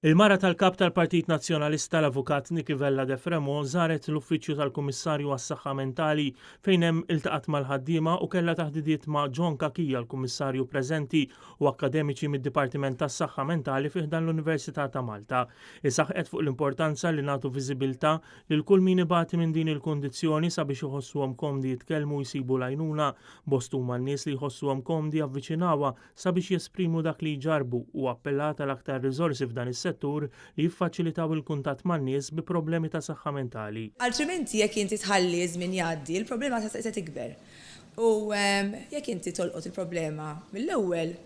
Il-mara tal-Kap tal-Partit Nazzjonalista l-Avukat Nickie Vella de Fremaux żaret l-Uffiċċju tal-Kummissarju għas-Saħħa Mentali fejn hemm iltaqgħet mal-ħaddiema u kellha taħdidiet ma' John Cachia l-Kummissarju preżenti u akkademiċi mid-Dipartiment tas-Saħħa Mentali fi ħdan l-Università ta' Malta. Hi saħqet fuq l-importanza li nagħtu viżibilità lil kull min ibati minn din il-kundizzjoni sabiex iħossuhom komdi jitkellmu u jsibu l-għajnuna. Bost huma n-nies li jħossuhom komdi javviċinawha sabiex jesprimu dak li jġarrbu u appellat għal aktar riżorsi f'dan is-settur li jiffaċilitaw il-kuntatt man-nies bi problemi ta' saħħa mentali. Altrimenti jekk inti tħalli ż-żmien jgħaddi, il-problema se tikber. U jekk inti tolqot il-problema mill-ewwel,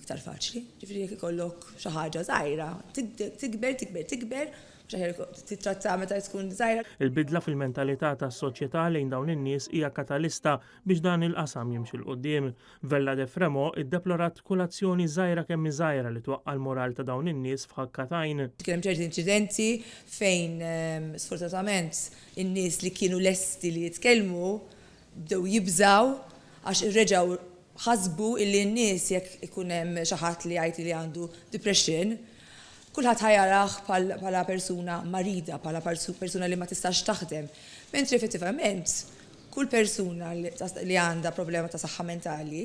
iktar faċli. Ġifieri jekk ikollok xi ħaġa żgħira, tikber, tikber, tikber, mhux aħjar tittrattha meta tkun żgħira. Il-bidla fil-mentalità tas-soċjetà lejn dawn in-nies hija katalista biex dan il-qasam jimxi 'l quddiem. Vella de Fremaux iddeplorat kull azzjoni żgħira kemm hi żgħira li twaqqa' l-moral ta' dawn in-nies f'ħakka t'għajn. Kien hemm ċerti inċidenti fejn sfortunatament in-nies li kienu lesti li jitkellmu bdew jibżgħu għax reġgħu ħasbu illi n-nies jekk ikun hemm xi ħadd li jgħid li għandu depression, kulħadd ħa jarah bħala persuna marida, bħala persuna li ma tistax taħdem. Mentri effettivament Kull persuna li għandha problema ta' saħħa mentali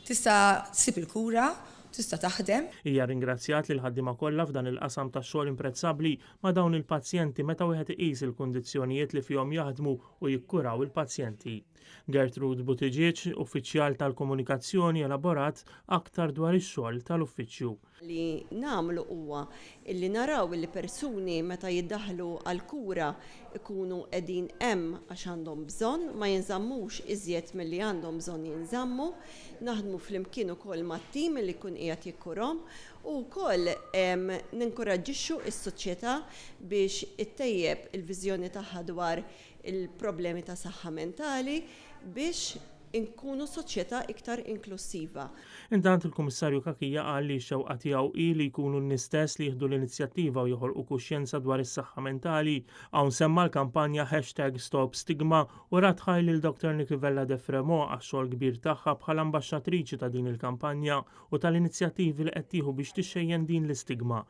tista' ssib il-kura, tista' taħdem. Hija rringrazzjat lill-ħaddiema kollha f'dan il-qasam ta' xogħol imprezzabbli ma' dawn il-pazjenti meta wieħed iqis il-kundizzjonijiet li fihom jaħdmu u jikkuraw il-pazjenti. Gertrude Buttigieg, Uffiċjal tal-Komunikazzjoni elaborat aktar dwar ix-xogħol tal-uffiċċju. Li nagħmlu huwa illi naraw illi persuni meta jiddaħħlu għall-kura jkunu qegħdin hemm għax għandhom bżonn, ma jinżammux iżjed milli għandhom bżonn jinżammu. Naħdmu flimkien ukoll mat-tim illi jkun qiegħed jikkurhom u wkoll ninkoraġġixxu s-soċjetà biex ittejjeb il-viżjoni tagħha dwar il-problemi ta' saħħa mentali biex inkunu soċjetà iktar inklussiva. Intant il-Kummissarju Cachia qal li x-xewqa tiegħu hi li jkunu n-nies stess li jieħdu l-inizjattiva u joħolqu kuxjenza dwar is-saħħa mentali. Hawn semma l-kampanja hashtag StopStigma u radd ħajr lil Dr Nicky Vella de Fremaux għax-xogħol kbir tagħha bħala ambaxxatriċi ta' din il-kampanja u tal-inizjattivi li qed tieħu biex tixxejjen din l-istigma.